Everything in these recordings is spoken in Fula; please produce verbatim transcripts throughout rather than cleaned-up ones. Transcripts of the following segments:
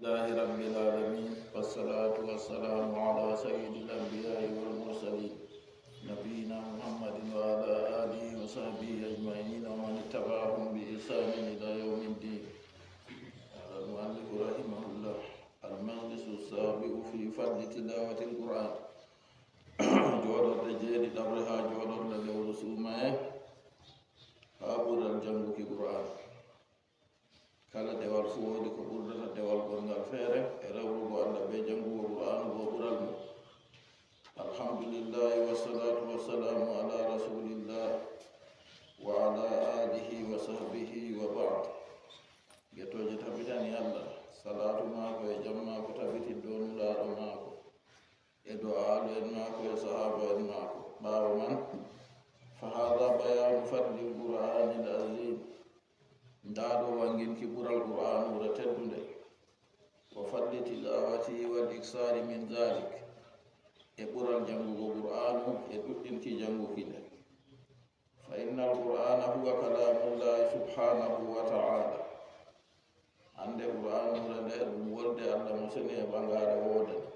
لله رب العالمين، والصلاة والسلام على سيد الأنبياء والمرسلين، نبينا محمد وعلى آله وصحبه أجمعين ومن اتبعهم بإحسان إلى يوم الدين. قال المؤلف رحمه الله: المجلس السابع في فضل تلاوة القرآن. Jooɗorde jeeɗiɗaɓre haa jooɗorde lewru suumaye, haa ɓural jannguki Qur'aan. Kala dewal fuu woodi ko ɓurdata dewal gonngal feere e rewrugo Allah bee janngugo Qur'aanu boo ɓural mum. Alhamdulillahi, wassalaatu wassalaamu ala rasulillah wa ala alihi wa sahbihi wa ba'd. Gettooje tabitani Allah, salaatu maako e jam maako tabitin dow nulaaɗo maako e dow aalo'en maako e sahaaba'en maako. Ɓaawo man, fa haadha bayaanu fadlil Qur'aanil aziim. Ndaa ɗo wannginki ɓural Qur'aanuure teddunde, wa fadli tilaawatihi wal iksaari min daalik, e ɓural janngugo Qur'aanu e ɗuɗɗinki jannguki nde. Fa innal Qur'aana huwa kalaamullaahi subhaanahu wa ta'aala. Annde Qur'aanuure nde ɗum wolde Allah mo seni e ɓangaare woodani.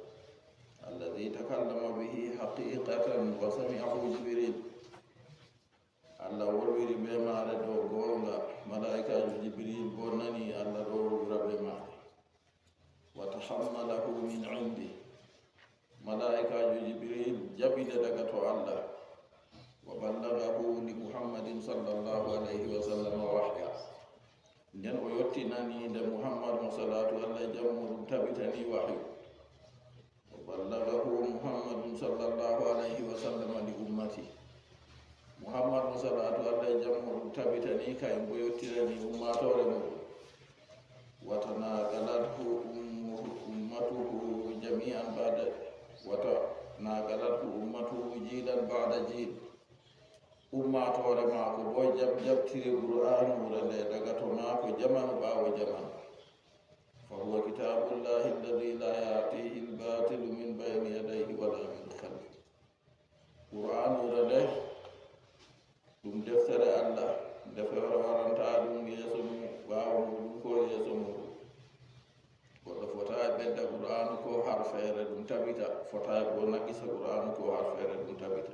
Alladhii takallama bihi haqiiqatan wa sami'ahu Jibriil. Allah wolwiri bee maare dow goonga, malaa'ikaajo Jibriil boo nani Allah ɗo wolwira bee maare. Wa tahammalahu min indih, malaa'ikaajo Jibriil jaɓi nde daga to Allah. Wa ballagahu li Muhammadin sallallahu alayhi wa sallam wahya, nden o yottinani nde Muhammad mo salaatu Allah e jam muuɗum tabitani wahyu. Wa ballagahu Muhammadun sallallahu alayhi wa sallam li ummati. Muhammad mo salaatu Allah e jam muuɗum tabitani kayum bo yottinani ummaatoore muuɗum. Wa tanaqalathu ummuhu, ummatuhu jami'an ba'da, wa tanaqalathu ummatuhu jiilan ba'da jiil. Ummaatoore maako bo jab-, jaɓtiri Qur'aanuure nde daga to maako jamanu ɓaawo jamanu. Fa huwa kitaabullahi alladhi la ya'tihi al-baatilu min bayni yadayhi wa la min khalfihi. Qur'aanuure nde, ɗum deftere Allah, nde feere warantaa ɗum yeeso mum, ɓaawo muuɗum koo yeeso muuɗum. Goɗɗo fotaay ɓedda Qur'aanu koo harfeere ɗum tabita, fotaay bo naqisa Qur'aanu koo harfeere ɗum tabita.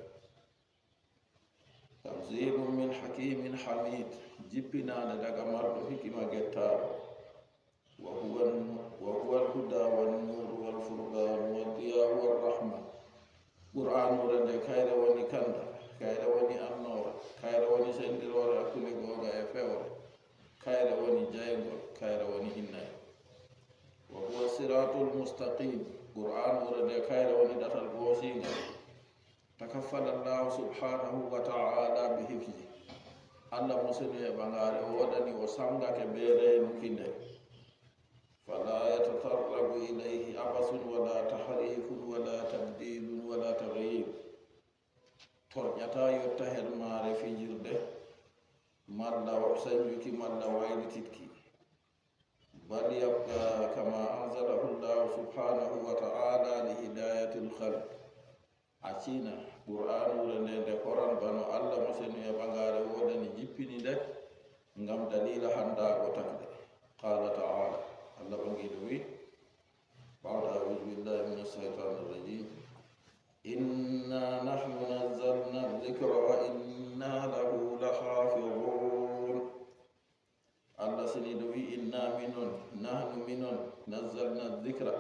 Tanzilun min hakimin hamid, jippinaande daga marɗo hikima gettaaɗo. Wa huwa, wa huwa al-huda wan-nur wal-furqan wad-diya war-rahma. Qur'aanuure nde kayre woni kanda, kayre woni annoora, kayre woni sendiroore hakkunde goonga e fewre, kayre woni jayngol, kayre woni innayol. Wa huwa siratul mustaqim. Qur'aanuure nde kayre woni ɗatal boosiingal. Takaffala Allahu subhanahu wa ta'ala bi hifzi. Allah mo seni e ɓangaare o woodani o sangake bee reenuki nde. Fala yatatarrabu ilayhi abasun wala tahrifun wala tabdilun wala taghyir. Torƴata yotta her maare fijirde, malla sanjuki, malla waylititki. Bal yabqa kama anzalahu Allahu subhanahu wa ta'ala li hidayatil khalq. Accina Qur'aanuure nde, nde horan bano Allah mo seni e ɓangaare woodani jippini nde ngam daliila handaago tagɗe. Qala ta'ala, Allah ɓangiiɗo wi, ba'da a'udhu billahi minash shaytanir rajim, inna nahnu nazzalna dhikra wa inna lahu lahafizun. Allah seniiɗo wi, inna minon, nahnu minon, nazzalna dhikra,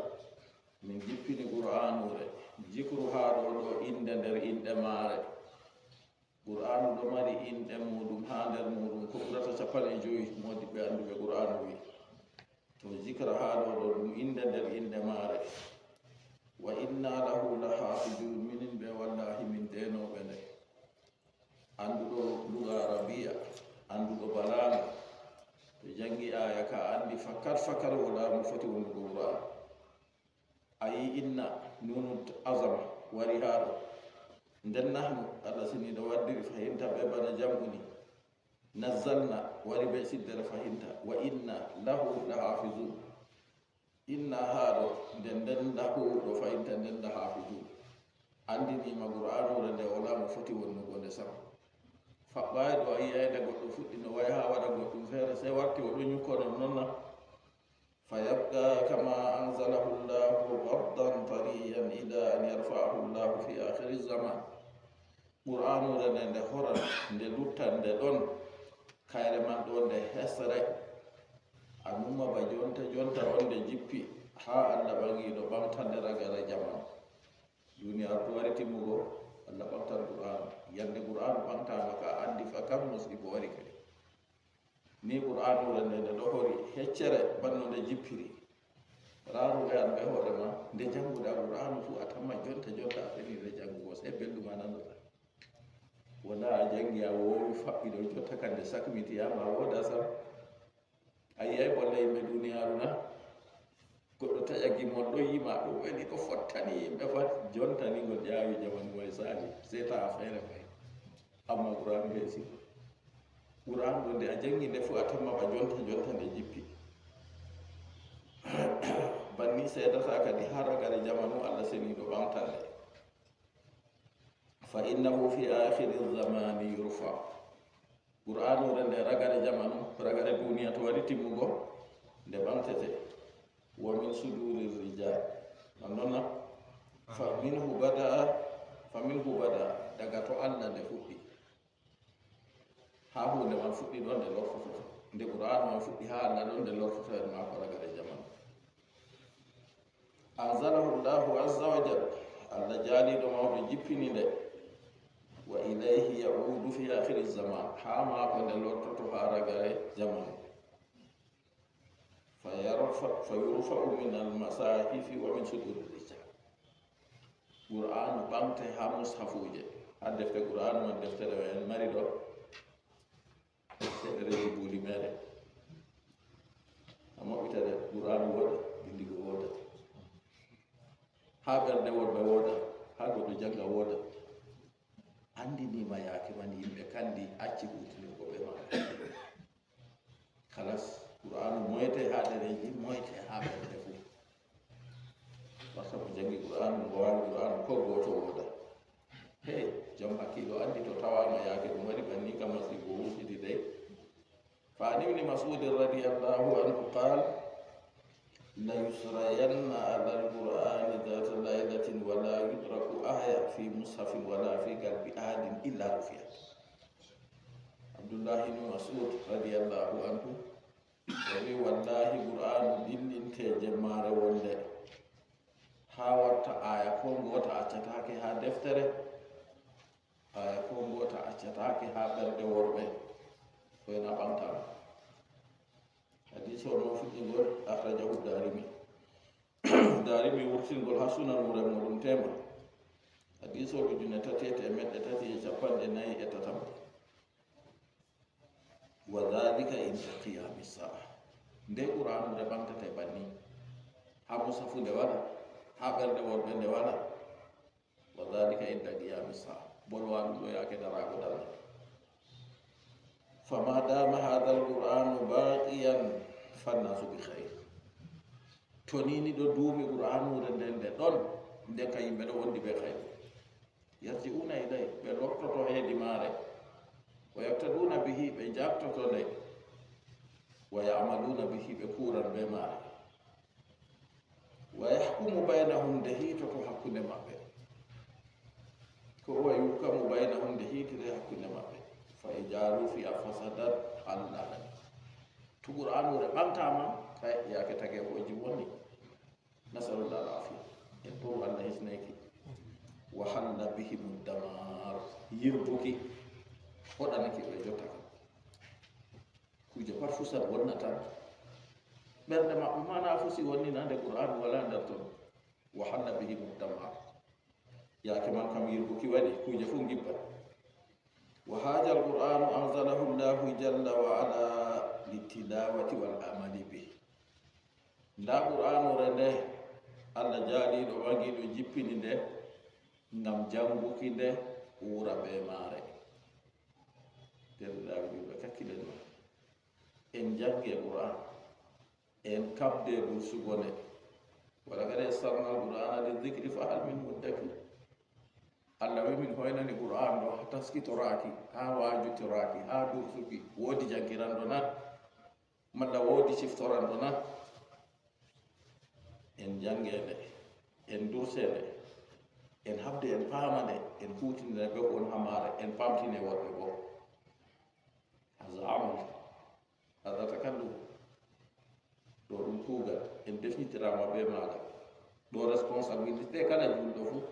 min jippini Qur'aanuure. Zikru haa ɗo, ɗo innde nder inɗe maare. Qur'aanu ɗo mari inɗe muuɗum, haa nder muuɗum ko ɓurata cappanɗe jowi moodiɓɓe annduɓe Qur'aanu wi. To zikra haa ɗo, ɗo ɗum innde nder inɗe maare. Wa inna lahu lahafizun, minin ɓe wallahi min deenooɓe nde. Annduɗo luga arabiya, annduɗo balaaga, to janngi aaya ka anndi fakat fakat walaa mo foti wondugo Qur'aanu. A yi inna, nunu azama wari haa ɗo. Nden nahnu, Allah seniiɗo waddiri fahinta ɓe bana jam'u ni. Nazzalna wari be siddere fahinta. Wa inna lahu lahafizun. Inna haa ɗo, nden nden lahu ɗo fahinta nden lahafizun. Anndiniima Qur'aanuure nde walaa mo foti wonnugo nde sam. Faɓɓaay ɗo a yi'ay nde goɗɗo fuɗɗi no way haa waɗa goɗɗum feere, sey warti o ɗo nyukko non non na. فيبقى كما أنزله الله غرضا طريا إلى أن يرفعه الله في آخر الزمان. Qur'aanure nde, nde horan, nde luttan, nde ɗon, kayre man ɗo nde hesre. A numa ba jonta, jonta on nde jippi, haa Allah ɓangiiɗo ɓamta nde ragare jamanu. Duniyaaru to wari timmugo, Allah ɓamtan Qur'aanu. Yande Qur'aanu ɓamtaama ka, anndi fa kam musibo wari kadi. Ni Qur'aanure nde, nde ɗo hori heccere banno nde jippiri. Raaru e an be hoore ma, nde jannguɗa Qur'aanu fu, a tamma jonta, jonta a feni nde janngugo, sey belɗum a nanata. Wala a janngi, a woowi faɓɓi ɗo, jonta kan nde sakmiti, ama a wooda sam. A yiyay bolle yimɓe duniyaaru na? Goɗɗo taƴa gimol ɗo yima, ɗo weli, ɗo fottani yimɓe fat, jonta ni ngol ƴaawi jamanu may saali, sey ta a feere fay. Amma Qur'aanu heesi. Qur'aanu ɗo nde a janngi nde fu, a tamma ba jonta, jonta nde jippi. Banni seedata kadi haa ragare jamanu Allah seniiɗo ɓamtan nde. فإنه في آخر الزمان يرفع. Qur'aanure nde ragare jamanu, ragare duniya to wari timmugo, nde ɓamtete. ومن صدور الرجال. Non non na? فمنه بدأ، فمنه بدأ, daga to Allah nde fuɗɗi. Haa huunde man fuɗɗi ɗon nde lortoto. Nde Qur'aanu man fuɗɗi haa Allah ɗon nde lortoto e maako ragare jamanu. أنزله الله عز وجل. Allah jaaliiɗo mawɗo jippini nde. وإليه يعود في آخر الزمان. Haa maako nde lortoto haa ragare jamanu. فيرفع، فيرفع من المصاحف ومن صدور الرجال. Qur'aanu ɓamte haa mushafuuje, haa defte Qur'aanu man, deftere en mari ɗo. Seɗereeji buuli meere. A maɓɓita nde, Qur'aanu wooda, binndigo wooda. Haa ɓerɗe worɓe wooda, haa goɗɗo jannga wooda. Anndiniima yaake man yimɓe kandi acci huutinirgo bee maaka. Kalas, Qur'aanu moyte haa ɗereeji, moyte haa ɓerɗe fuu. Warta mo janngi Qur'aanu, mo waawi Qur'aanu, ko gooto wooda. Hey, jom hakkiilo anndi to tawaama yaake ɗum waɗi banni kam masiibo wurtidi dey. فعن ابن مسعود رضي الله عنه قال: ليسرين على القرآن ذات ليلة ولا يترك آية في مصحف ولا في قلب أحد إلا رفعت. Abdullahi ibn Mas'ud radiyallahu anhu o wi, wallaahi, Qur'aanu dillinte jemmaare wonde, haa warta aaya ko ngoota accataake haa deftere, aaya ko ngoota accataake haa ɓerɗe worɓe, ko ena ɓamtaama. Hadiis o no fuɗɗingol, akhrajahu Daarimi. Daarimi wurtingol haa Sunan mure muuɗum teema. Hadiis o ujune tati e teemeɗɗe tati e cappanɗe nayi e tataɓre. Wa dhalika inda qiyami saa. Nde Qur'aanu nde ɓamtete banni. Haa musafu nde wala, haa ɓerɗe worɓe nde wala. Wa dhalika inda qiyami saa. Bolwa ɗum ɗo yaake daraago darnde. Fama dama hadha alqur'anu baqiyan fannasu bi khayr. To ni ni ɗo duumi Qur'aanure nden nde ɗon, nden ka yimɓe ɗo wondi be khayr. Yarji'una ilay, ɓe lortoto hedi maare. Wa yaqtaduna bihi, ɓe jartoto nde. Wa ya'maluna bihi, ɓe kuuran be maare. Wa yahkumu baynahum, nde hiitoto hakkunde maɓɓe. Ko wa yuhkamu baynahum, nde hiitire hakkunde maɓɓe. Fa in jaaru fiha fasadat, Allah. To Qur'aanure ɓamtaama, kay, yaake tageefooji woni. Nasalullah al afiya. En toru Allah hisnayki. Wa halla bihimu damar. Yirbuki. Hoɗanaki ɓe jotta kam. Kuuje pat fusan wonnata. Ɓerɗe maɓɓe mana fusi wonnina nde Qur'aanu wala nder ton. Wa halla bihimu damar. Yaake man kam yirbuki waɗi, kuuje fuu ngibba. Wa haadha al-Qur'aanu anzalahu Allahu jalla wa ala litilawati wal amali bih. Ndaa Qur'aanure nde, Allah jaaliiɗo waŋiiɗo jippini nde ngam jannguki nde, wuura bee maare. Deerɗiraaɓe julɓe, kakkilen ma. En jannge Qur'aan. En kabde dursugo nde. Wa laqad yassarna al-Qur'ana lidh-dhikri fahal min muddakir. Allah wi min hoynani Qur'an ɗo haa taskitoraaki, haa waajutoraaki, haa dursuki. Woodi janngiranɗo na? Malla woodi ciftoranɗo na? en jannge nde, en durse nde, en haɓde, en paama nde, en kuutinira ɓe on hamaare, en paamtine worɓe goo. Haza amal, haza takalluf. Ɗo ɗum kuugal, en defnitiraama bee maagal. Ɗo responsabilité kala juulɗo fuu.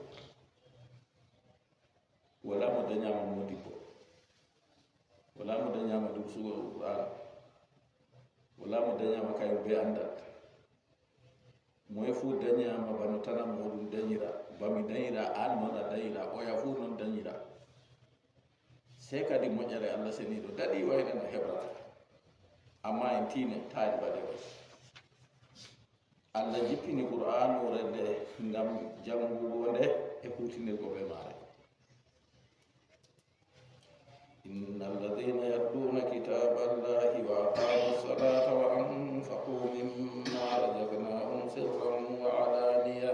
Walaa mo dañaama moodibbo. Walaa mo dañaama dursugol Qur'aana. Walaa mo dañaama kañum bee anndal. Moye fuu dañaama bano tana mooɗum dañira, ba mi dañira, aan noon a dañira, oya fuu noon dañira. Sey kadi moƴƴere Allah seniiɗo daɗi wayno no heɓrata. Ammaa en tiine, taa en mbaɗe way. Allah jippini Qur'aanuure nde ngam janngugo nde e huutinirgo bee maare. إن الذين يتلون كتاب الله وأقاموا الصلاة وأنفقوا مما رزقناهم سرا وعلانية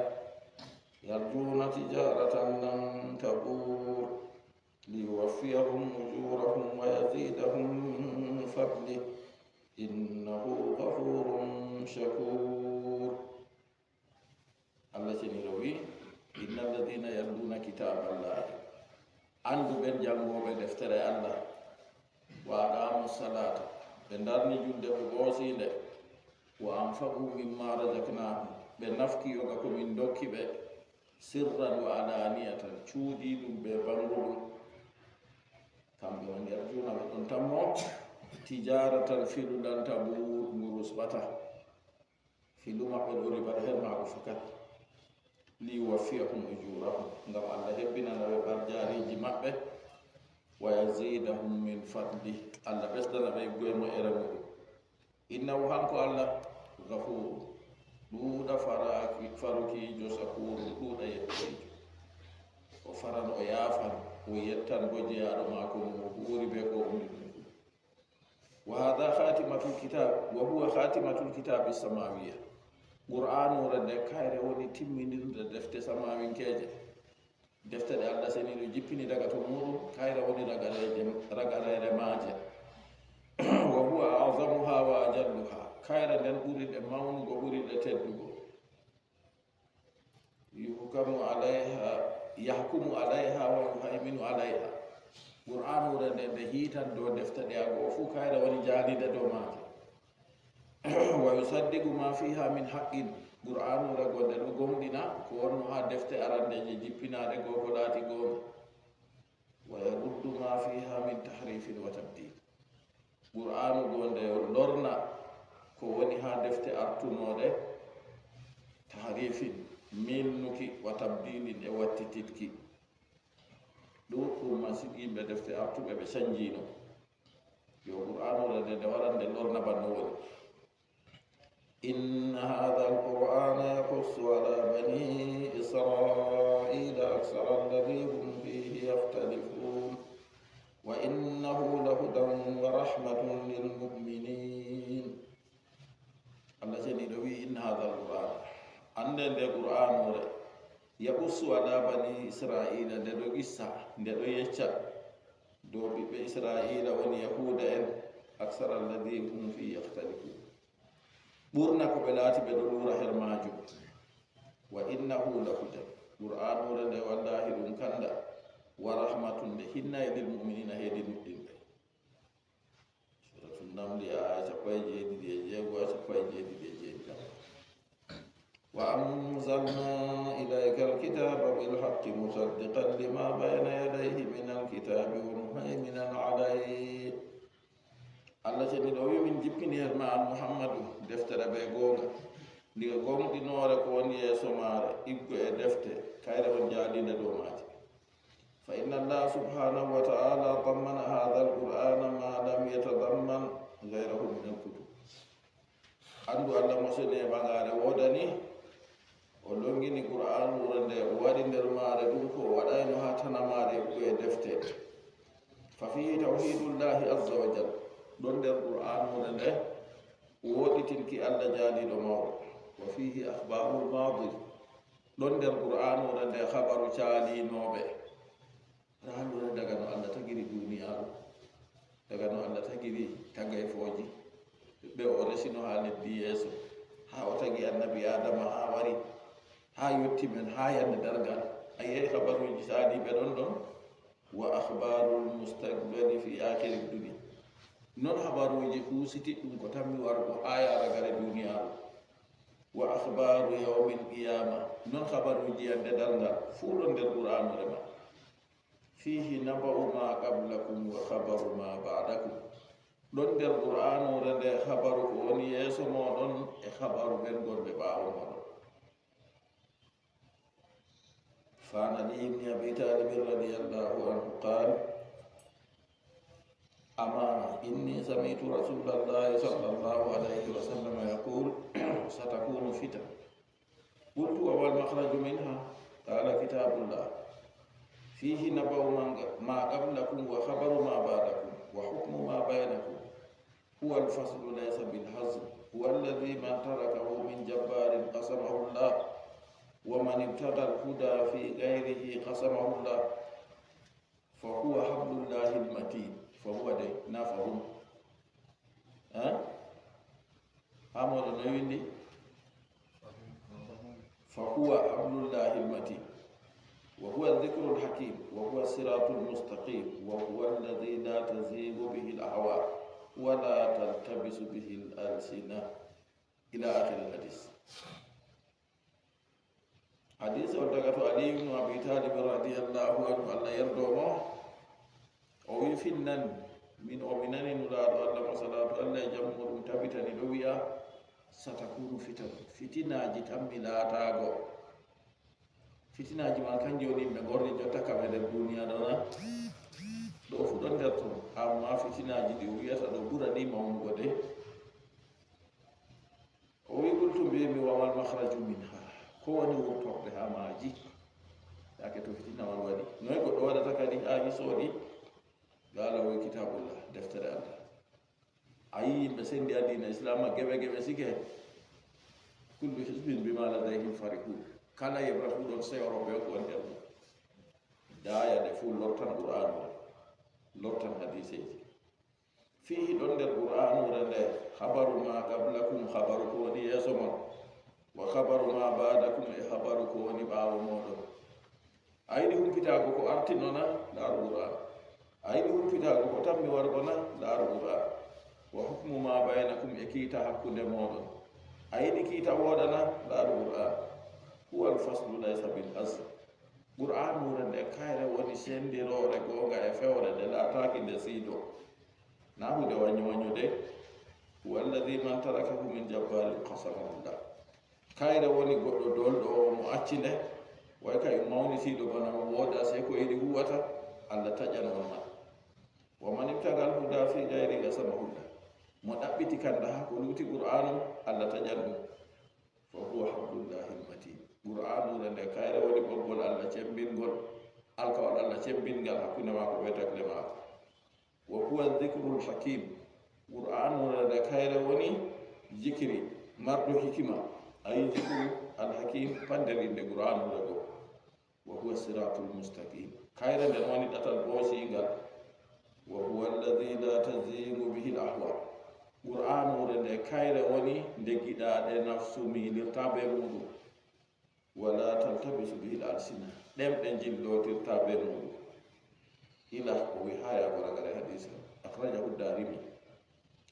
يرجون تجارة لن تبور ليوفيهم أجورهم ويزيدهم من فضله إنه غفور شكور. Allah seniiɗo wi'i, إن الذين يتلون كتاب الله, anndu ɓen janngooɓe deftere Allah, وأقاموا الصلاة, ɓe ndarni julde ɓe ɓoosi nde, وأنفقوا مما رزقناهم, ɓe nafki yoga ko min ndokki ɓe, سرا وعلانية, cuuɗiiɗum bee bannguɗum. Kamɓe woni يرجون, ɓe ɗon tammo, تجارة, filu, لن تبور, ngu rusɓataa. Filu maɓɓe ɗo riba her maagu fakat. ليوفيهم أجورهم, ngam Allah hebbinana ɓe ɓarjaariiji maɓɓe. ويزيدهم من فضله, Allah ɓesdana ɓe iggoye moƴƴere muɗum. إنه, hanko Allah, غفور, ɗuuɗa faraaki, farukiijo, شكور, ɗuuɗa yettiijo. O faran, o yaafan, o yettan boo jeyaaɗo maako mo o huuwori bee ko o umri ɗum fuu. وهذا خاتمة الكتاب، وهو خاتمة الكتاب السماوية. Qur'aanuure nde kayre woni timminirde defte samawinkeeje. Defte ɗe Allah seniiɗo jippini daga to muuɗum, kayre woni ragareeje, ragareere maaje. وهو أعظمها وأجلها. Kayre nden ɓuri ɗe mawnugo, ɓuri ɗe teddugo. يحكم عليها، يحكم عليها ويهيمن عليها. Qur'aanuure nde, nde hiitan dow defte ɗe goo fuu, kayre woni jaalinde dow maaje. ويصدق ما فيها من حق. Qur'aanuure goo nde ɗo gomɗina ko wonno haa defte arandeeje jippinaaɗe goo ko laati goonga. ويرد ما فيها من تحريف وتبديل. Qur'aanu goo nde lorna ko woni haa defte artunooɗe تحريف, miilnuki, وتبديل, e wattititki. Ɗuuɗɗum masin yimɓe defte artuɓe ɓe canjiino. Yo Qur'aanuure nde, nde waran nde lorna bano woni. إن هذا القرآن يقص على بني إسرائيل أكثر الذي هم فيه يختلفون وإنه لهدى ورحمة للمؤمنين. Allah seniiɗo wi'i, إن هذا القرآن, annde nde Qur'aanuure, يقص على بني إسرائيل, nde ɗo qissa, nde ɗo yecca dow ɓiɓɓe Israa'iila, woni Yahuuda en, أكثر الذي هم فيه يختلفون. Ɓurna ko ɓe laati ɓe ɗo luura her maajum. وإنه لهدى, Qur'aanuure nde wallaahi ɗum kannda, ورحمة, nde hinnay, للمؤمنين, heedi nuɗɗinɓe. Suuratu Namli, aaya cappanɗe jeeɗiɗi e jeego, cappanɗe jeeɗiɗi e jeego. وأنزلنا إليك الكتاب بالحق مصدقا لما بين يديه من الكتاب ومهيمنا عليه. Allah seniiɗo wi'i, min jippini her ma an Muhammadu deftere bee goonga, ndiga gomɗinoore ko woni yeeso maare, iggo e defte, kayre won jaalinde dow maaje. فإن الله سبحانه وتعالى ضمن هذا القرآن ما لم يتضمن غيره من الكتب. Anndu Allah mo seni e ɓagaare woodani, o longini Qur'aanuure nde, o waɗi nder maare ɗum ko o waɗayno haa tana maare e defte. ففيه توحيد الله عز وجل. Ɗon nder Qur'aanuure nde, woɗɗitinki Allah jaaliiɗo mawɗo. وفيه أخبار الماضي. Ɗon nder Qur'aanuure nde, habaru caalinooɓe. Raa lora daga no Allah tagiri duniyaaru, daga no Allah tagiri tagayfooji, ɓe o resino haa leddi yeeso, haa o tagi annabi Aadama, haa wari, haa yotti men, haa yande darngal. A yi'ay habaruuji saaniiɓe ɗon ɗon. Wa akhbarul mustaqbali fi akhiri dunya. Non habaruuji huusiti ɗum ko tammi wargo haa yaaragare duniyaaru. Wa akhbaru yawmil qiyama. Non habaruuji yande darngal fuu ɗon nder Qur'aanure ma. Fihi naba'u ma qablakum wa khabaru ma ba'dakum. Ɗon nder Qur'aanure nde habaru ko woni yeeso mooɗon e habaru ɓen gonɓe ɓaawo mooɗon. فعن علي بن أبي طالب رضي الله عنه قال: أما إني سمعت رسول الله صلى الله عليه وسلم يقول: ستكون فتن. قلت: وما المخرج منها؟ قال: كتاب الله، فيه نبأ من، ما قبلكم وخبر ما بعدكم وحكم ما بينكم. هو الفصل ليس بالهزل. هو الذي من تركه من جبار قسمه الله، ومن ابتغى الهدى في غيره قسمه الله، فهو حبل الله المتين. فهو de, na fahum. Ha? Ha moɗo no windi? فهو حبل الله المتين، وهو الذكر الحكيم، وهو الصراط المستقيم، وهو الذي لا تزيغ به الأهواء ولا تلتبس به الألسنة. إلى آخر الحديث. Hadis on daga to Ali ibnu Abi Talib radiyallahu anhu, Allah yardo mo. O wi, finnan min, o mi nani Nulaaɗo Allah mo salaatu Allah e jam muɗum tabitani ɗo wi'a: satakunu fitan, fitinaaji tammi laataago. Fitinaaji man kanji woni yimɓe ngorri jotta kam e nder duniya ɗo na. Ɗo fu ɗon nder ton, amma fitinaaji ɗi o wi'ata ɗo ɓurani mawnugo de. O wi, qultu, mbiimi, wa mal makhraju minha, ko woni wurtorde haa maaji? Yaake to fitina on waɗi, noy goɗɗo waɗata kadi haa hisooɗi? Qala, o wi, kitabullah, deftere Allah. A yi yimɓe sendi a diina Islam, geɓe geɓe sike. Kullu hizbin bima ladayhim farihun. Kala yeɓre fu ɗon seyoro be ko woni nder mum. Daaya nde fu lortan Qur'aanu, lortan hadiseeji. Fihi, ɗon nder Qur'aanure nde, habaru ma qablakum, habaru ko woni yeeso mon, wa habaru ma ba'dakum, e habaru ko woni ɓaawo mooɗon. A yiɗi humpitaago ko artino na? Laaru Qur'aan. A yiɗi humpitaago ko tammi wargo na? Laaru Qur'aan. Wa hukmu ma baynakum, e kiita hakkunde mooɗon. A yiɗi kiita wooɗa na? Laaru Qur'aan. Huwa al-faslu laysa bil hazl. Qur'aanure nde kayre woni sendiroore goonga e fewre, nde laataaki nde siido. Na huunde waño waño de. Huwa alladhi man tarakahu min jabbarin qasamahu Allah. Kayre woni goɗɗo dolɗo o mo acci nde, way kay mawnitiiɗo bana mo wooda sey ko yiɗi huwata, Allah taƴan on man. Wa man ibtagal huda fi gayri qasamahu Allah. Mo ɗaɓɓiti kanda haa ko luuti Qur'aanu, Allah taƴan ɗum. Fa huwa hablullahi almatin. Qur'aanure nde kayre woni ɓoggol Allah cembingol, alkawal Allah cembingal hakkunde maako be takle maako. Wa huwa dhikrul hakim. Qur'aanure nde kayre woni zikiri marɗo hikima. Ayi zikru alhakim, panndel innde Qur'aanure goo. Wa huwa siratul mustaqim. Kayre nden woni ɗatal boosingal. Wa huwa alladhi la tazigu bihi al ahwa. Qur'aanure nde kayre woni nde giɗaaɗe nafsu miilirta be muɗum. Wala taltabisu bihi al alsina. Ɗemɗe njillotirta be muɗum. Ila o wi haa yaago ragare hadiisa. Akhrajahu Darimi.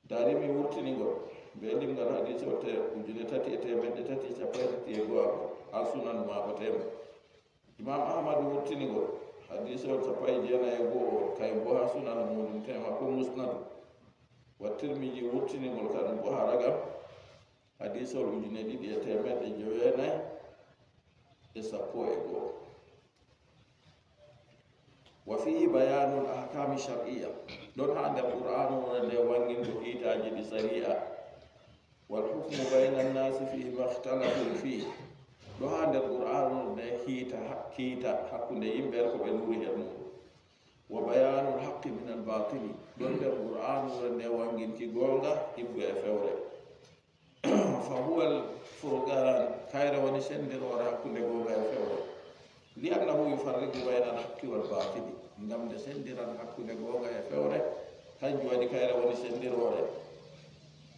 Darimi wurtini ngol be limgal hadiisa o te ujune tati e teemeɗɗe tati e cappanɗe tati e go'o, haa sunanu maako teema. Imam Ahmad wurtini ngol, hadiisewol cappanɗe jeenayi e go'o, kayen bo haa sunan muuɗum teema ko musnadu. Wa Tirmiji wurtini ngol kadum bo haa ragam, hadiisewol ujune ɗiɗi e teemeɗɗe jeenayi e sappo e go'o. Wa fihi bayanul ahkami shar'iyya, ɗon haa nder Qur'aanu wonande wangingo kiitaaji ɗi sari'a. Wal hukmu bayna nnaasi fii ma ikhtalafu fii. Ɗo haa nder Qur'aanu nde kiita, kiita hakkunde yimɓe ko ɓe luuri heen muɗum. Wa bayaanul haqqi minal baatili. Ɗon nder Qur'aanu nde wanginki goonga, hibgo e fewre. Fa huwal furqaan, kayre woni senndiroore hakkunde goonga e fewre. Li annahu yufarriqu baynal haqqi wal baatili, ngam nde senndiran hakkunde goonga e fewre, kanjum waɗi kayre woni senndiroore.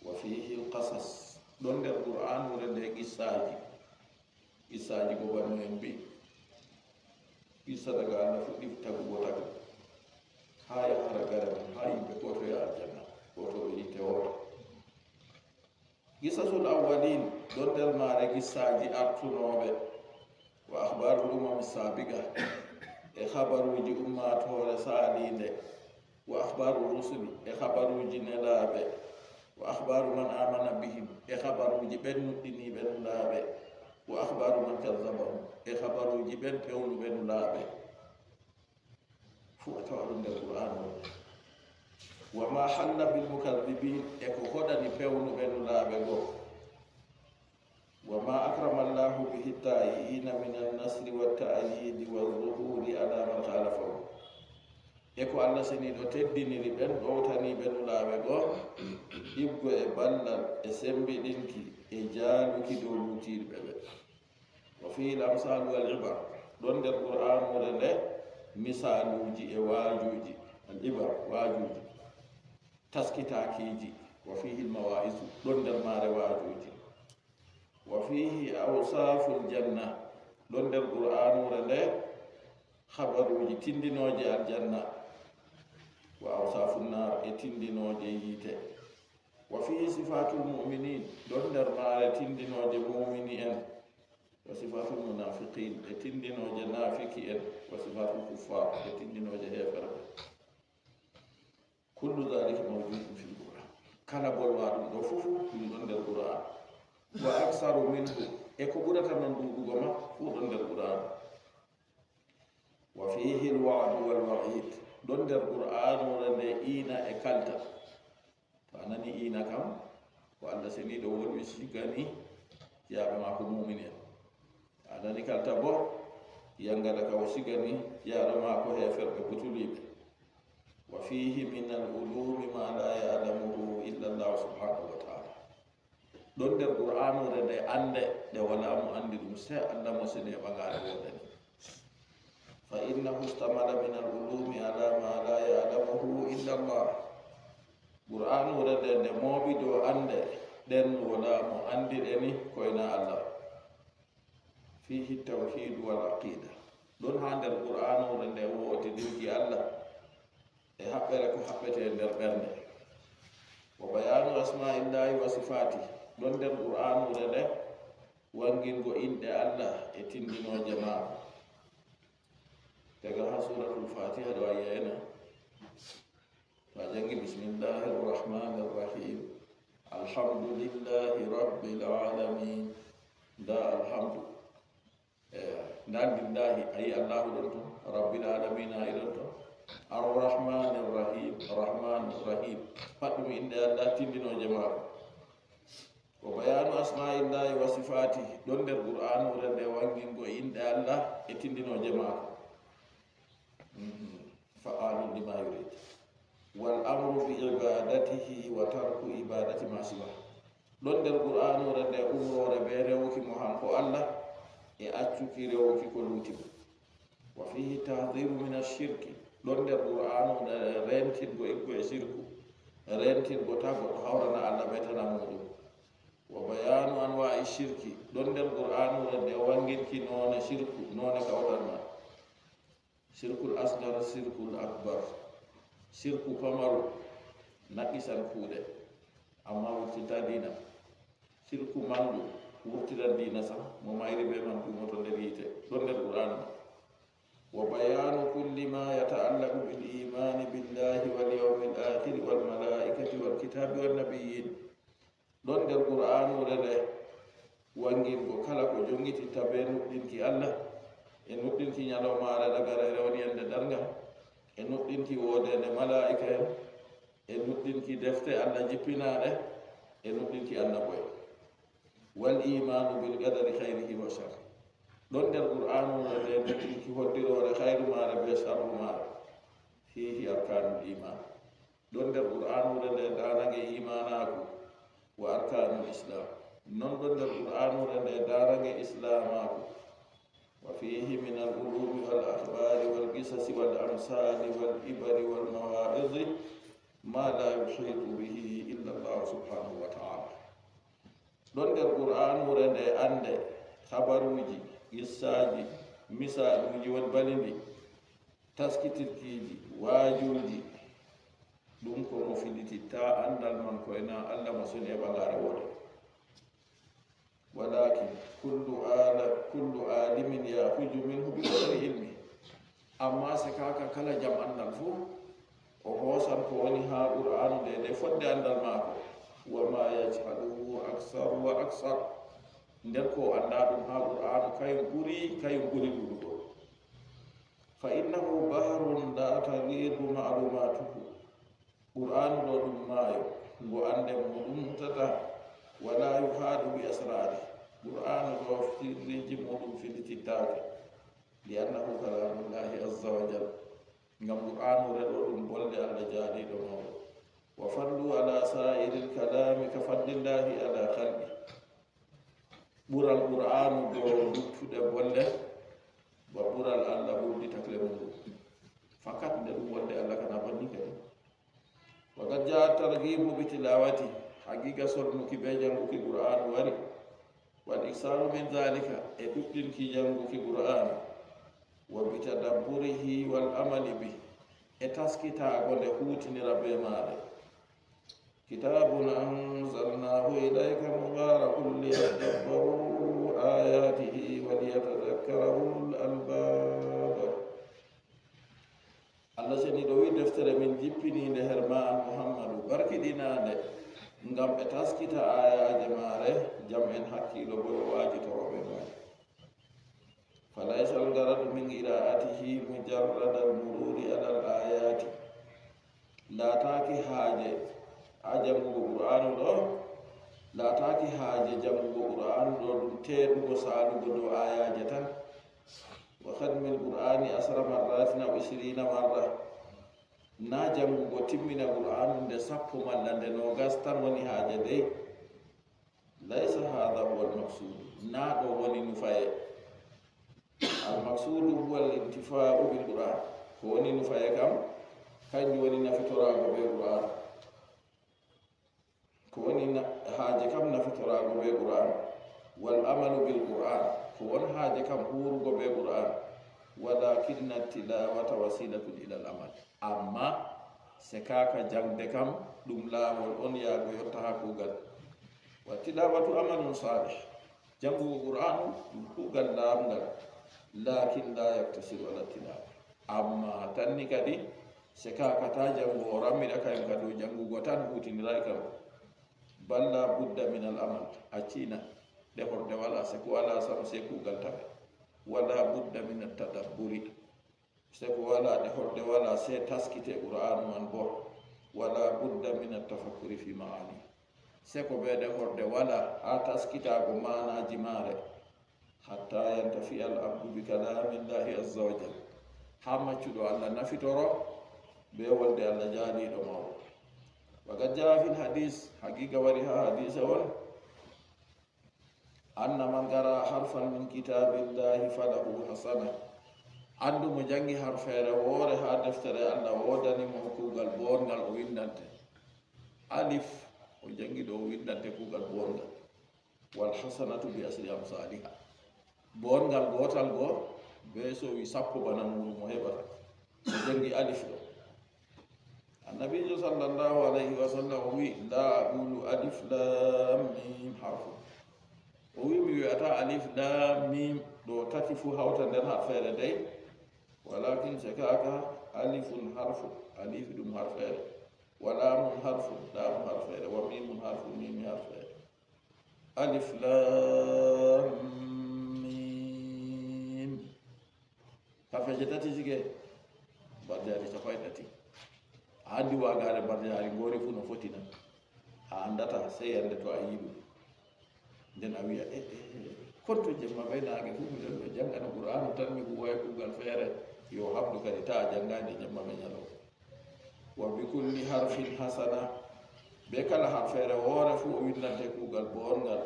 Wa fiihi l qasas, Ɗon nder Qur'anuure nde qissaaji, qissaaji ko banno en mbi, qissa daga Allah fuɗɗi tagugo tagu, haa yahara gare mum, haa yimɓe koo to yaha aljanna, koo to ɓe yiite wooto. Qisasul awwalin, ɗon nder maare qissaaji artunooɓe, wa akhbarul umami sabiqa, e habaruuji ummaatoore saaliinde, wa akhbaru rusuli, e habaruuji nelaaɓe, wa akhbaru man amana bihim, e habaruuji ɓen nuɗɗiniiɓe nulaaɓe, wa akhbaru man kazzabahum, e habaruuji ɓen pewnuɓe nulaaɓe. Fuu a tawa ɗum nder Qur'aanu on. Wa ma halla bil mukazzibin, e ko hoɗani pewnuɓe nulaaɓe goo. Wa ma akrama Allahu bihi ta'iina min an-nasri wa ta'yidi wa zuhuri ala man khalafahu. E ko Allah seniiɗo teddiniri ɓen ɗowtaniiɓe nulaaɓe goo, ibgo e ballal e sembiɗinki e jaaluki dow luutiiɓe ɓe. Wa fihi al-amsal wal ibar, ɗon nder Qur'anuure nde misaaluuji e waajuuji, al-ibar, waajuuji, taskitaakiiji. Wa fihi al-mawa'izu, ɗon nder maare waajuuji. Wa fihi awsaful janna, ɗon nder Qur'anuure nde habaruuji tindinooje aljanna. Wa awsafun naar, e tindinooje yiite. Wa fihi sifatul mu'minin, ɗon nder maare tindinooje muumini en. Wa sifatul munafiqin, e tindinooje naafiki en. Wa sifatul kuffar, e tindinooje heeferɓe. Kullu dhalika mawjudun fil Qur'an. Kala bolwaa ɗum ɗo fof, ɗum ɗon nder Qur'an. Wa aksaru minhu, e ko ɓurata non ɗuuɗugo ma, fuu ɗon nder Qur'an. Wa fihi al-wa'du wal wa'id, ɗon nder Qur'anuure nde iina e kalta. To a nani iina kam, ko Allah seniiɗo wolwi sigani jiyaaɓe maako muumini en. A nani kalta boo, yangada ka o sigani jiyaaɗo maako heeferɓe butuliiɓe. Wa fihi min al-ulumi ma la ya'lamuhu illa Allah subhanahu wa ta'ala. Ɗon nder Qur'anuure nde annde nde walaa mo anndi ɗum, sey Allah mo seniiɓe ɓagaare woodani. Fa innahu istamala min al-ulumi ala ma la ya'lamuhu illa Allah. Qur'anuure nde nde mooɓi dow annde ɗen walaa mo anndi ɗe ni koy na Allah. Fihi tawhidu wal aqida. Ɗon haa nder Qur'anuure nde woodi ɗinki Allah e haɓɓere ko haɓɓete e nder ɓernde. Wa bayanu asma'illahi wa sifati. Ɗon nder Qur'anuure nde wangingo inɗe Allah e tindinooje maako. Daga haa suratul Fatiha ɗo a yi'ayna. To a jangi bismillahir rahmanir rahim. Alhamdulillahi rabbil alamin. Nda alhamdu. Eh, nda lillahi, a yi Allahu ɗon ton. Rabbil alamin, a yi ɗon ton. Arrahmanir rahim, rahmanir rahim. Pat ɗum inɗe Allah tindinooje maako. Wa bayanu asma'illahi wa sifatihi, ɗon nder Qur'anuure nde wangingo inɗe Allah e tindinooje maako. Mhm. Fa'alun lima yurid. Wal amru bi ibadatihi wa tarku ibadati ma siwa. Ɗon nder Qur'anuure nde umroore bee rewuki mo hanko Allah e accuki rewuki ko luuti mo. Wa fihi tahdiru min ashirki. Ɗon nder Qur'anuure nde rentingo iggo e shirku, rentingo taa goɗɗo hawrana Allah bee tana muuɗum. Wa bayanu anwa'i shirki. Ɗon nder Qur'anuure nde wanginki noone shirku, noone kawtal man. Shirkul asgar, shirkul akbar. Shirku pamaru naqisan kuuɗe, amma wurtinta diina. Shirku mangu wurtinan diina sam, mo mayri bee man duumoto nder yiite. Ɗon nder Qur'aanu. Wa bayanu kulli ma yata'allaqu bil imani billahi wal yawmil akhiri wal malaikati wal kitabi wan nabiyyin. Ɗon nder Qur'anuure nde wangingo kala ko jonngititta bee nuɗɗinki Allah, e nuɗɗinki ñalawmaare ragareere, woni yannde darngal, e nuɗɗinki woodeende malaa'ika'en, e nuɗɗinki defte Allah jippinaaɗe, e nuɗɗinki annabo'en. Wal imaanu bil qadari khayrihi wa sharrihi. Ɗon nder Qur'anuure nde nuɗɗinki hoddiroore khayru maare bee sharru maare. Fiihi arkaanul iman. Ɗon nder Qur'anuure nde daarange iimaanaaku wa arkaanul islaam. Non ɗon nder Qur'anuure nde daarange islaamaaku. Wa fiihi minal uluumi wal akhbaari wal qisasi wal amsaali wal ibari wal mawaa'izi maa laa yuhiitu bihi illa Allaahu subhaanahu wa ta'aalaa. Ɗon nder Qur'aanure nde annde, habaruuji, qissaaji, misaaluuji won bali ndi, taskitirkiiji, waajuuji, ɗum ko mo fillititta anndal man ko ena Alla mo soni e ɓagaare wootere. Walaakin kullu aala-, kullu aalimin ya'khuzu minhu bi qadri ilmihi. Amma se kaaka kala jam anndal fuu, o hoosan ko woni haa Qur'aanu nde nde fodde anndal maako. Wa ma yajhaluhu aksar wa aksar. Nder ko o anndaa ɗum haa Qur'aanu, kayum ɓuri, kayum ɓuri ɗuuɗugol. Fa innahu bahrun la taghidu ma'lumatuhu. Qur'aanu ɗo ɗum maayo, ngo annde muuɗum mutata, wala yuhaadu bi asraari. Qur'aanu ɗo sirriiji muuɗum fillitittaake. Li annahu kalaamullahi azza wa jal. Ngam Qur'aanure ɗo ɗum bolde Alla jaaliiɗo mawɗo. Wa fadlu ala saa'iril kalaami ka fadlillahi ala khalqi. Ɓural Qur'aanu dow luttuɗe bolle, ba ɓural Alla ɓurdi takle muuɗum. Fakat nde ɗum wonde Alla kana banni kadi. Wa qad jaa targhibu bi tilawati, haqiqa sonnuki be jannguki Qur'aanu wari. Wal iksaru min dhalika, e ɗuɗɗinki jannguki Qur'aanu. Wa bi tadabburihi wal amali bih, e taskitaago nde huutinira be maare. Kitabun anzalnahu ilayka mubarakun liyadabbaru ayatihi wa liyatadhakkara ulul albab. Alla seniiɗo wi, deftere min jippiniinde her ma an Muhammadu, barkiɗinaande, ngam ɓe taskita aayaaje maare, jam en hakkiilo bo yo waajitoro be maare. Falaysa algaradu min qiraatihi mujarradal mururi alal ayaati. Laataaki haaje haa janngugo Qur'aanu ɗo, laataaki haaje janngugo Qur'aanu ɗo ɗum teeɗugo saalugo dow aayaaje tan. Wa khatmil Qur'aani asra marratin aw ishrina marra. Na janngugo timmina Qur'aanu nde sappo malla nde noogas tan woni haaje dey. Laysa hadha huwa al-maqsudu. Na ɗo woni nufaye. Al-maqsudu huwa al-intifa'u bil Qur'an. Ko woni nufaye kam, kanjum woni nafitoraago be Qur'an. Ko woni na-, haaje kam nafitoraago be Qur'an. Wal amalu bil Qur'an. Ko won haaje kam huurugo be Qur'an. Walakinna tilawata wasilatun ila al amal. Amma se kaaka jaŋde kam, ɗum laawol on yaago yotta haa kuugal. Wa tilawatu amalun salih. Janngugo Qur'aanu ɗum kuugal laaɓngal, lakin la yaktasiru ala tilawa. Amma tanni kadi, se kaaka ta janngo o rammiɗa kayam ka dow janngugo tan huutiniraay kam. Bal la budda min al amal, accina, ɗe horde wala, se ko wala sam, se kuugal tawe. Wala budda min at tadabburi. Se ko wala ɗe horde wala, se taskite Qur'aanu man bo. Wala budda min at tafakkuri fi ma'ani. Se ko be ɗe horde wala haa taskitaago maanaaji maare. Hatta yantafi al abdu bi kalamillahi azza wa jal. Haa maccuɗo Alla nafitoro be wolde Alla jaaliiɗo mawɗo. Wa qad jaa fil hadis, haqiiqa wari haa hadiisawol. Anna man qara'a harfan min kitabillahi falahu hasana. Anndu mo janngi harfeere woore haa deftere Alla, woodani mo kuugal boonngal o winndante. Alif, o janngi ɗo o winndante kuugal boonngal. Wal hasanatu bi asri amsaliha. Boonngal gootal go, be sowi sappo bana muuɗum o heɓata. O janngi alif ɗo. Annabiijo sallallahu alayhi wa sallam o wi, "La aqulu alif lam mim harfun." O wi, "Mi wi'ata alif lam mim ɗo tati fu hawta nder harfeere dey. Walakin se kaaka alifun harfun, alif ɗum harfeere. Wa lamun harfun, lamu harfeere. Wa mimun harfun, mimi harfeere." Alif lam mim. Harfeeje tati jige, barjaari capanɗe tati. A anndi waagaare barjaari ngoori fuu no foti na? A anndata, sey yande to a yi'i ɗum. Nden a wi'a, "Eh, eh, eh, kon to jemma be naange fuu miɗon ɗo janngana Qur'aanu tan mi huuwaay kuugal feere." Yo habdu kadi, taa a janngaay nde jemma be nyalawma. Wa bi kulli harfin hasana. Be kala harfeere woore fuu o winndante kuugal boonngal.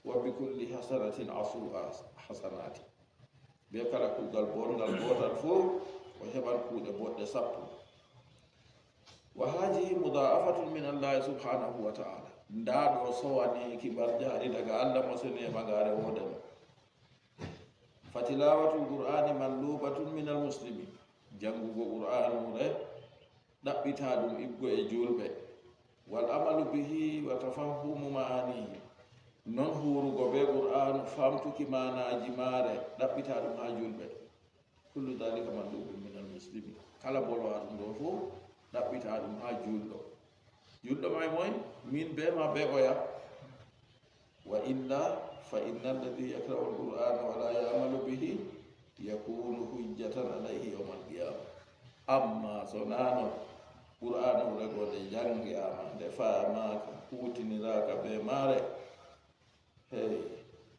Wa bi kulli hasanatin asru as-, hasanati. Be kala kuugal boonngal gootal fuu, o heɓan kuuɗe boɗɗe sappo. Wa haadihi mudaafatun min Allahi subhanahu wa ta'ala. Ndaa ɗo sowaneeki mbar jaari daga Allah mo sene e ɓagaare woodani. Fatilawatul Qur'ani manlubatun minal muslimi. Janngugo Qur'anuure ɗaɓɓitaa ɗum iggo e juulɓe. Wal amalu bihi wa tafahhumu ma'anihi. Non huurugo bee Qur'aanu, faamtuki maanaaji maare, ɗaɓɓitaa ɗum haa juulɓe. Kullu dhalika mandubun minal muslimi. Kala bolwaa ɗum ɗo fuu, ɗaɓɓitaa ɗum haa juulɗo. Juulɗo may moy? Min bee ma bee oya. Wa illa fa inna alladhi yaqra'u al-Qur'ana wa la ya'malu bihi yakunu hujjatan alayhi yawm al-qiyamah. Amma so naa non, Qur'anuure go nde janngaama, nde faamaaka, huutiniraaka bee maare, hey,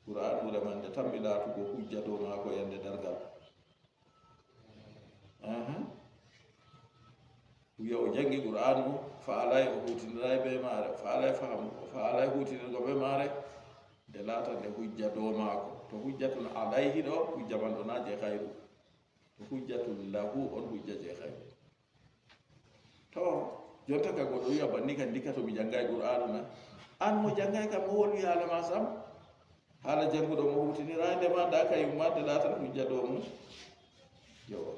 Qur'anuure man nde tammi laatugo hujja dow maako yande dargal. Aha. Wiya o janngi Qur'aanu, faalay, o huutiniraay bee maare, o faalay faamu, o faalay huutinirgo bee maare, nde laata nde hujja dow maako. To hujjatun alayhi ɗo, hujja man ɗo naa je khayru. To hujjatun lahu on hujja je khayru. To, jonta ka goɗɗo wi'a banni kan ndikka to mi janngaay Qur'aanu na. An mo janngaay kam mo wolwi haala ma sam? Haala jannguɗo mo huutiniraay nde ma ndaa ka yummaade laatan hujja dow mum. Yo.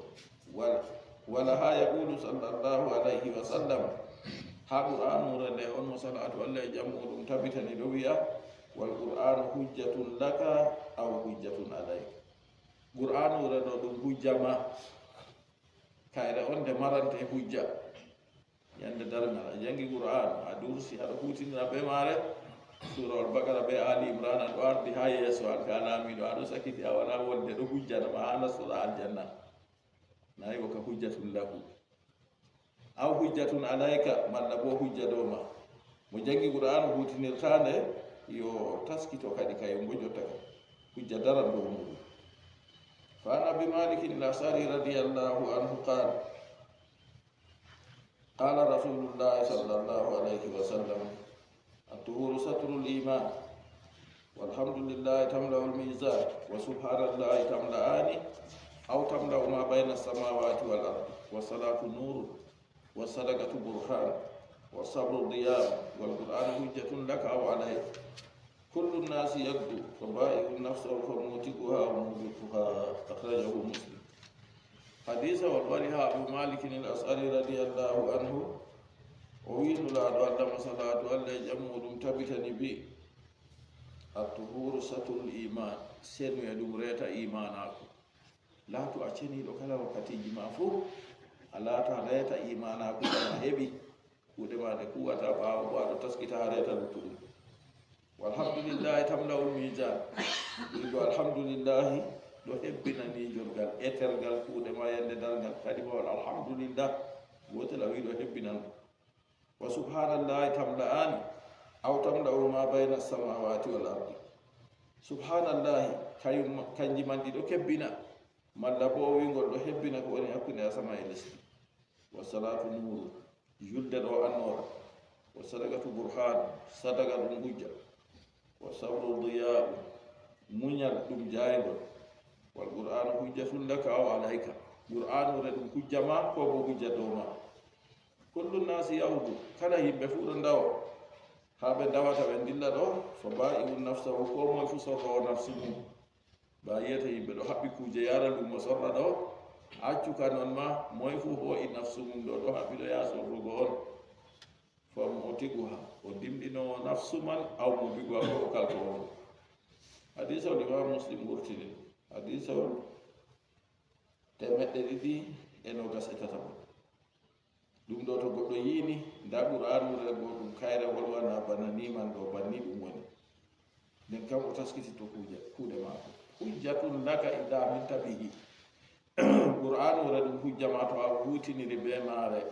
Wala, wala haa yaqulu sallallahu alayhi wa sallam. Haa Qur'anuure nde on mo salaatu Allah e jam muuɗum tabitani ɗo wi'a, wal Qur'anu hujjatun laka aw hujjatun alayk. Qur'anuure ɗo ɗum hujja ma. Kayre on nde marante hujja. Yande darngal, a janngi Qur'aanu, a dursi, aɗo huutinira bee maare. Suurawol Baqara bee Aali Imraan, aɗo ardi haa yeeso an ka laamiiɗo, aɗo sakiti, a walaa wolde, ɗo hujjana ma haa nastoɗa aljanna. Nayi wo ka hujjatun lahu. Aw hujjatun alayka, malla boo hujja dow ma. Mo janngi Qur'aanu huutinirtaa nde, yo taskito kadi kayum boo jotta ka. Hujja daran dow muuɗum. Fa an Abi Malikin al-Ash'ari radiyallahu anhu qaal, قال رسول الله صلى الله عليه وسلم: الطهور ستر الإيمان، والحمد لله تملأ الميزان، وسبحان الله تملأان أو تملأ ما بين السماوات والأرض، والصلاة نور، والصدقة برهان، والصبر ضياء، والقرآن حجة لك أو عليك. كل الناس يغدو فبائع نفسه فموتقها أو موبقها. أخرجه مسلم. Hadiisawol wari haa Abu Malikin al-Ash'ari radiyallahu anhu, o wi'i Nulaaɗo Allah mo salaatu Allah e jam muuɗum tabitani bi, at-tuhuru satrul iman, senuye ɗum reeta iimaanaaku. Laatu a ceniiɗo kala wakkatiiji ma fuu, a laata reeta iimaanaaku kam a heɓi. Kuuɗe ma ɗe kuwata ɓaawo bo aɗo taskita haa reeta luttuɗum. Walhamdulillahi tamla'ul mizan. Wi'ugo alhamdulillahi ɗo hebbina miijorgal, etergal kuuɗe ma yande darngal. Kadi bo wal alhamdulillah, gootel a wi'i ɗo hebbinan. Wa subhanallahi tamla'ani, aw tamla'u ma bayna samawati wal ardi. Subhanallahi, kayum, kanji man ɗi ɗo kebbina. Malla bo o wi'ngol ɗo hebbina ko woni hakkunde asama e lesdi. Wa salatu nuru. Julde ɗo annoora. Wa sadaqatu burhan, sadaqa ɗum hujja. Wa sabru diya'u, muñal ɗum jayngol. Wal qur'anu hujjatun laka aw alayka. Qur'anu re ɗum hujja ma ko bo hujja dow ma. Kullu nasi yawdu, kala yimɓe fuu ɗo ndawo. Haa ɓe ndawata ɓe ndilla ɗo, fa ba'i'un nafsahu, ko moye fuu sorrowo nafsu mum. Ba yiyata yimɓe ɗo haɓɓi kuuje yara lumo sorra ɗo, accu ka non ma, moye fuu hoo'i nafsu mum ɗo, ɗo haɓɓi ɗo yaa sorrugo on. Fa mu'tiquha, o dimɗinoowo nafsu man, aw mubiquha, ko o kalkoowo. Hadiisawol Imam Muslim wurtini. Hadiisawol teemeɗɗe ɗiɗi e noogas e tataɓo. Ɗum ɗo to goɗɗo yiini, nda Qur'anuure go ɗum kayre wolwana bana ni man ɗo, banni ɗum woni. Nden kam o taskititto kuuje, kuuɗe maako. Hujjatun laka idha amilta bihi. Qur'anuure ɗum hujja ma to a huutiniri be maare.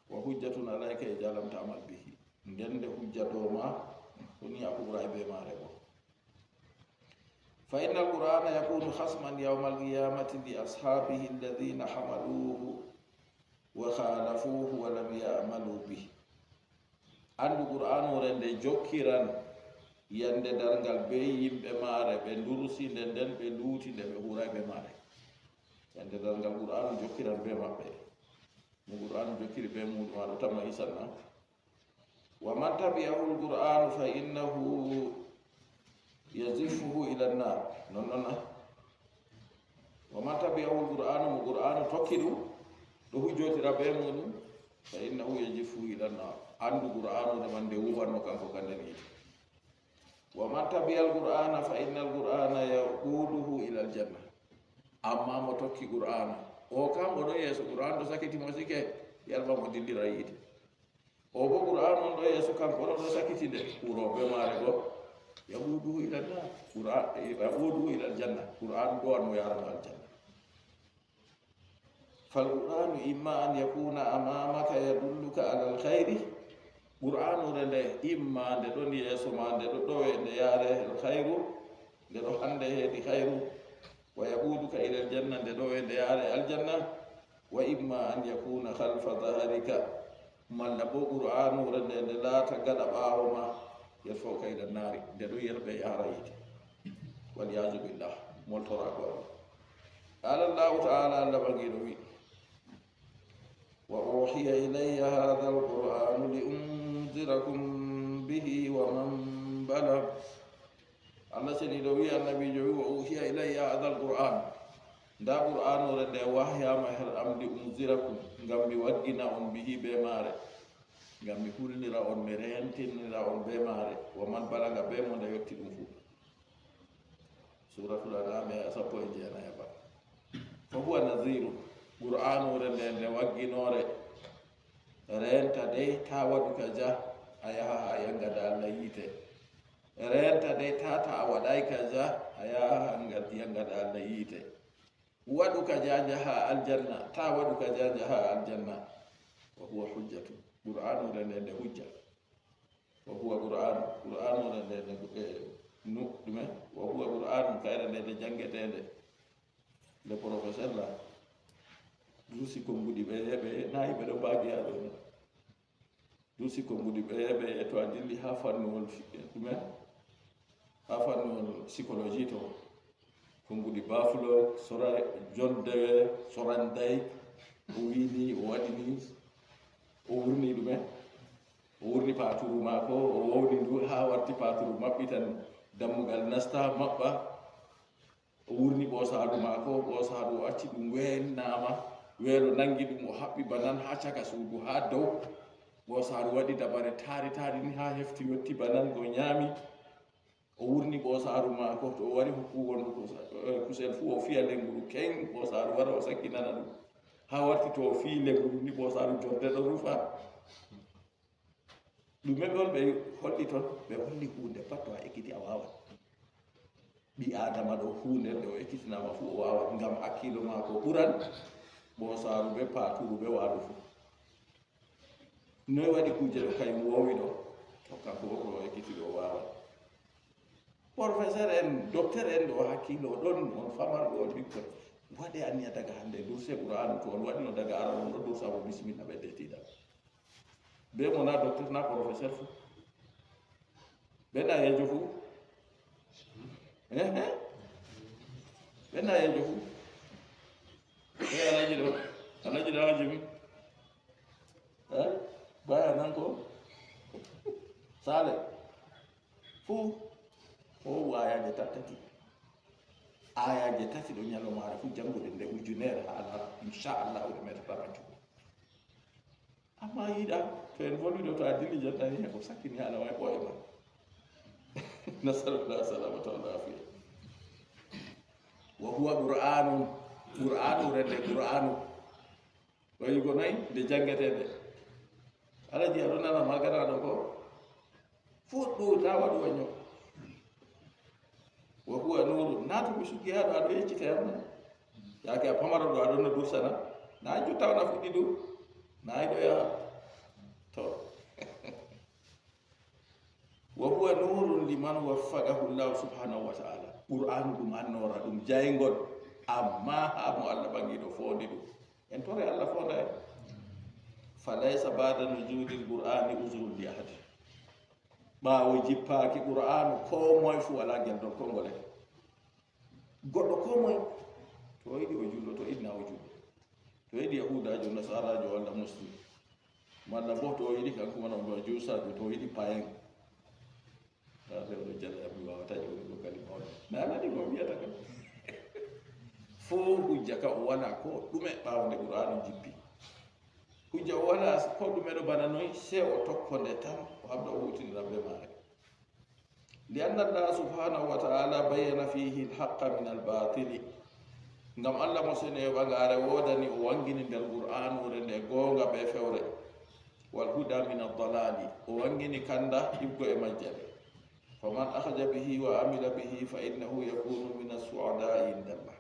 Wa hujjatun alayka idha lam ta'mal bihi. Nden nde hujja dow ma, to ni a huuray be maare bo. Fa innal Qur'ana yakunu khasman yawmal qiyamati li ashabihi alladhina hamaluhu wa khalafuhu wa lam ya'malu bihi. Andu Qur'anuure nde jokkiran yande darngal be yimɓe maare ɓe ndurusi nde nden ɓe luuti nde ɓe huuray be maare. Yande darngal Qur'anu jokkiran be maɓɓe. Mo Qur'anu jokkiri be muɗum aɗo tamma isan na? ومن تبعه القرآن فإنه يزفه إلى النار. Non non. ومن تبعه القرآن, mo Qur'aanu tokki ɗum, ɗo hujjotira bee muuɗum, فإنه يزفه إلى النار. Anndu Qur'aanu nde man nde wuwanno kanko ka nder yiite. ومن تبع القرآن فإن القرآن يقوده إلى الجنة. Ammaa mo tokki Qur'aanu, o kam o ɗon yeeso Qur'aanu ɗo sakiti mo sike, yarba mo dillira yiite. O bo Qur'aanu on ɗo yeeso kanko ɗo ɗo sakiti nde, wuro be maare go, يقوده إلى النار. Qur'aan, يقوده إلى الجنة. Qur'aanu ɗowan mo yaara mo aljanna. فالقرآن إما أن يكون أمامك يدلك على الخير. Qur'aanure nde imma nde ɗon yeeso ma, nde ɗo ɗowe nde yaare alkhayru, nde ɗo hande heedi khayru. ويقودك إلى الجنة, nde ɗowe nde yaare aljanna. وإما أن يكون خلف ظهرك, malla bo Qur'aanure nde, nde laata gaɗa ɓaawo ma, يدفعك إلى النار, nde ɗo yerɓe yaara yiite. والعياذ بالله, moltoraago Allah. قال الله تعالى, Allah Ɓaŋgiiɗo wi'i, وأوحي إلي هذا القرآن لأنذركم به ومن بلغ. Allah Seniiɗo wi'i, Annabiijo wi'i, وأوحي إلي هذا القرآن. Ndaa Qur'aanure nde wahyaama her am, لأنذركم, ngam mi waggina on, به, bee maare. Ngam mi hulnira on, mi reentinira on bee maare. ومن بلغ, bee mo nde yotti ɗum fuu. Suuratul An'aam, aya sappo e jeenayi e baɗa. فهو نذير, Qur'aanure nde, nde wagginoore. Reenta dey, taa waɗu kaza, a yaha haa yaŋgada Allah yiite. Reenta dey, taa, taa a waɗaay kaza, a yaha haa yaŋgada Allah yiite. Waɗu kaza, njaha aljanna, taa waɗu kaza, njaha aljanna. وهو حجة, Qur'aanure nde, nde hujja. وهو قرآن, Qur'aanure nde, nde, eh, nu-, ɗume? وهو قرآن, kayre nde, nde janngeteende. Le professeur la, dursi konnguɗi ɓe, ɓe, nayi ɓe ɗo mbaagi haa ɗo ni. Dursi konnguɗi ɓe, ɓe, to a dilli haa fannuwol fi-, ɗume? Haa fannuwol psychologie to. Konnguɗi Baafulo, sora, jonde, soranday, o wiini, o waɗini, o wurni ɗume? O wurni paaturu maako, o wowni ndu haa warti paaturu maɓɓitan dammugal nasta maɓɓa. O wurni ɓoosaaru maako, ɓoosaaru o acci ɗum weennaama, weelo nanngi ɗum, o haɓɓi banan haa caka suudu, haa dow. Ɓoosaaru waɗi dabare taari taari ni haa hefti yotti banan go nyaami. O wurni ɓoosaaru maako, to o wari hokkugo ndu kusa-, eh, kusel fuu, o fiya lenguru keŋ, ɓoosaaru wara o sakkinana ɗum. Haa warti to o fiyi lenguru ni, ɓoosaaru jorde ɗo rufa. Ɗume ɗon ɓe holli ton? Ɓe holli huunde pat to a ekkiti a waawan. Ɓii Aadama ɗo huunde nde o ekkitinaama fuu o waawan, ngam hakkiilo maako ɓuran ɓoosaaru bee paaturu bee waalo fuu. Noy waɗi kuuje ɗo kayum woowi ɗo? To kanko o ɗo ekkiti ɗo o waawan. Professeur en, docteur en ɗo hakkiilo ɗon, on famarɓe, on ɓikkoy. Waɗe anniya daga hannde, durse Qur'aanu to on waɗino daga aran on ɗo dursa mo bismillah ɓe dettiɗa. Be mo na docteur na professeur fu. Be na yejo fu. Eh, eh. Be na yejo fu. Eh, alaji ɗo. Alaji ɗo alaji mi. Eh? Baya nan ko? Sale. Fuu, o wayande tattati. Ayaje tati ɗo nyalomaare fuu janngude nde ujunere haala, inchallahu, ɗe metata majjugo. Amma yiɗa, to en voli ɗo, to a dilli jannani, ko sakkini haala may ɓooye ma. Nasalullah salamata wal afiya. Wa huwa qur'anun, qur'anu rende qur'anu. Wayi ko nayi nde janngetee nde. Alaji, aɗo nana magana ɗo ko? Fuɗɗu, ta waɗu waño. Wa huwa nuru. Naatu mi suggi haa ɗo, aɗo yeccita yam na? Yaake a pamaro ɗo, aɗo no dursana. Na jotta on a fuɗɗi ɗum? Na ɗo yaha. To. Wa huwa nurun liman waffaqahu Allahu subhanahu wa ta'ala. Qur'anu ɗum annoora, ɗum jayngol, amma haa mo Allah ɓaŋiiɗo foondi ɗum. En tore Allah foonda en. Fa laysa ba'da nuzulil qur'ani uzrun li ahadin. Ɓaawo jippaaki qur'anu, koo moy fuu walaa geldol koo ngole. Goɗɗo koo moy, to o yiɗi o juuldo, to o yiɗi na o juuldo. To o yiɗi yahuudaajo, nasaaraajo walla muslim. Malla bo to o yiɗi kanko mana o mbiya juusajo, to o yiɗi payen. Taa fewndo jala mi wawata ƴewnugo kalima on. Nanani ko wiyata kam. Fo hujja ka o wala ko ɗume ɓawo nde Qur'anu jippi. Hujja o wala ko ɗume ɗo bana noy, sey o tokko nde tan, o habda o hutinira be maare. Li anna Allah subhanahu wa ta'ala bayyana fihi al-haqqa min al-batili. Ngam Allah mo sene e ɓagaare woodani, o wangini nder Qur'anure nde goonga be fewre. Wal huda min ad-dalali, o wangini kanda hibgo e majjere. Faman akhadha bihi wa amila bihi fa innahu yakunu min as-su'ada'i inda Allah.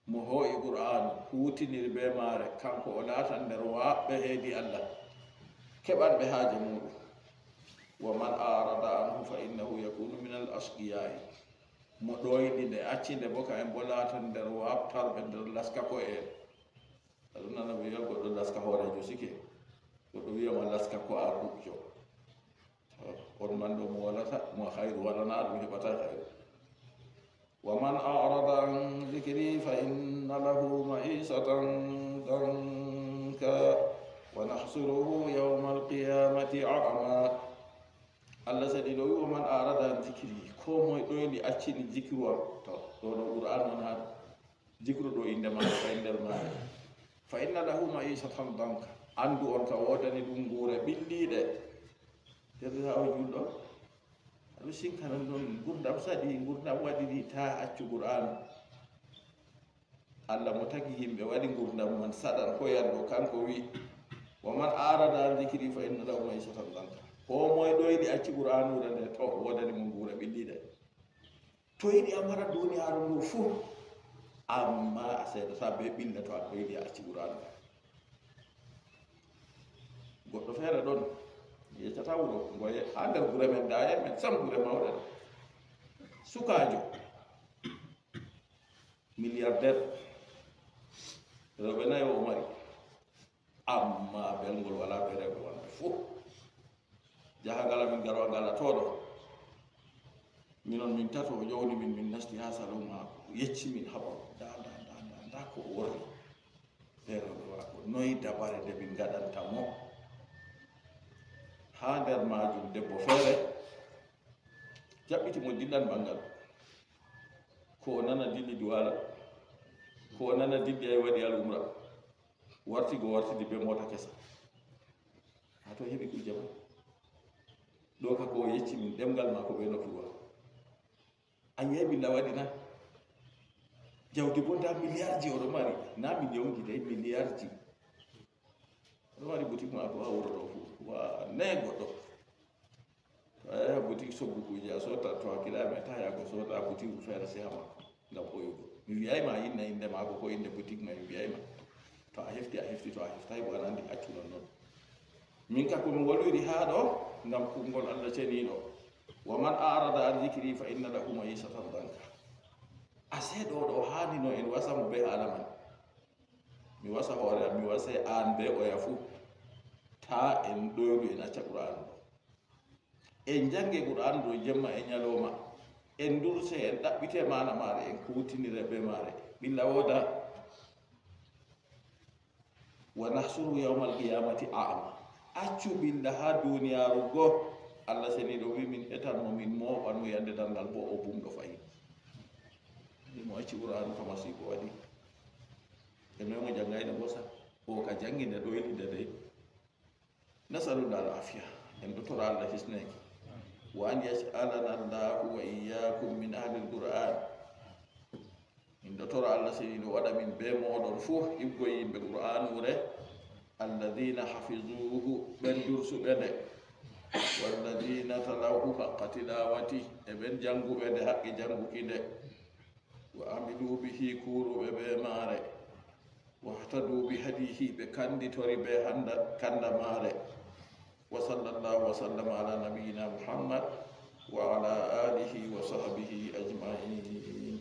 Mo hoo'i Qur'aanu, huutiniri bee maare, kanko o laatan nder waaɓɓe heedi Allah, keɓanɓe haaje muuɗum. Wa man a'rada anhu fa innahu yakunu min al-ashqiya'i. Mo ɗooyɗi nde, acci nde bo, ka'en bo laatan nder waaɓtarɓe, nder laskako'en. A ɗon nana ɓe wi'a goɗɗo laska hooreejo sike, goɗɗo wi'a ma laska ko a kuɓjo. On man ɗo mo walata, mo hayru walana ɗum heɓata hayru. Wa man a'rada an dhikri fa inna lahu ma'ishatan danka wa nahshuruhu yawmal qiyamati a'ma. Allah sadi ɗo wi, wa man a'rada an dhikri, ko moy ɗoyli accini zikru am, to, ɗo ɗo Qur'an on haa zikru ɗo innde maako ka e nder maare. Fa inna lahu ma'ishatan danka. Anndu on ka woodani ɗum nguure ɓilliiɗe. Deerɗiraawo juulɗo, aɗo sinkana non ngurdam saɗi, ngurdam waɗi ni, ta accu Qur'aanu. Allah mo tagi yimɓe waɗi ngurdam man saɗan ko yanɗo, kanko wi, wa man arada an zikri fa inna lahu ma'ishatan danka. Ko moy ɗoyɗi acci Qur'aanu nde, to woodani mo nguure ɓilliiɗe. To yiɗi a mara duniyaaru ndu fuu, amma a seedata bee ɓilla to a ɓeydi a acci Qur'aanu. Goɗɗo feere ɗon, yeccata wuro, ngoye haa nder gure men, daaye men sam gure mawɗe ɗo. Sukaajo, milliardaire, rewɓe nayo o mari. Amma belngol walaa bee rewɓe wonɓe fuu. Jaha ngala min garwa ngala to ɗo. Minon min tato, o ƴowni min, min nasti haa salon maako. O yecci min habaru. Nda, nda, nda, nda, nda ko o worri. Bee rewɓe maako. Noy dabare nde min ngaɗanta mo? Haa nder maajum debbo feere jaɓɓiti mo dillan ɓanngal. Ko o nana dilli Duwala. Ko o nana dilli ay waɗi al umra. Warti go wartidi bee moota kesa. Haa to heɓi kujje man. Ɗo ka ko o yecci min ɗemngal maako bee nofru maako. A yi'ay billa waɗi na? Jawdi bo nda miliyarji oɗo mari. Na miliyonji dey, miliyarji. Oɗo mari butik maako haa wuro ɗo fuu. Wa ne goɗɗo. To a yaha butik soggu kuuje a soota, to a kilay ma, ta yago soota butik feere seha maako ngam ɓoyugo. Mi wi'ay ma inna innde maako ko innde butik may, mi wi'ay ma. To a hefti, a hefti, to a heftaay bo, aɗa anndi, accu non non. Min ka ko mi wolwiri haa ɗo ngam kuugal Allah ceniiɗo. Wa man a'rada an zikri fa inna lahu ma'ishatan danka. Asee ɗo ɗo haani no en wasa mo bee haala man. Mi wasa hoore am, mi wasay aan bee oya fuu. Taa en ɗoyɗu, en acca Qur'aanu ɗo. En jannge Qur'aanu ɗo jemma e nyalooma. En durse, en ɗaɓɓite maana maare, en kuutinire bee maare. Ɓilla wooda. Wa nahshuruhu yawmal qiyamati a'ma. Accu ɓilla haa duniyaaru go. Allah seniiɗo wi min etan mo, min mooɓan mo yande darngal bo o bumɗo fahin. Ni mo acci Qur'aanu ka masiibo waɗi. E noy mo janngayno bo sa? O ka janngi nde ɗoyli nde dey. Nasalullah al afiya. En ɗo tora Allah hisneeki. Wa an yaj'alana Allahu wa iyyakum min ahlil Qur'an. Min ɗo tora Allah seniiɗo waɗa min bee mooɗon fuu hibgo yimɓe Qur'aanure, alladhina hafizuhu, ɓen dursuɓe nde, walladhina talawhu haqqa tilawati, e ɓen jannguɓe nde haqqi jannguki nde, wa amilu bihi, kuuruɓe bee maare, wahtadu bi hadihi, ɓe kannditori bee hannda, kannda maare. Wa sallallahu wa sallama ala nabiyyina Muhammad wa ala alihi wa sahbihi ajma'in.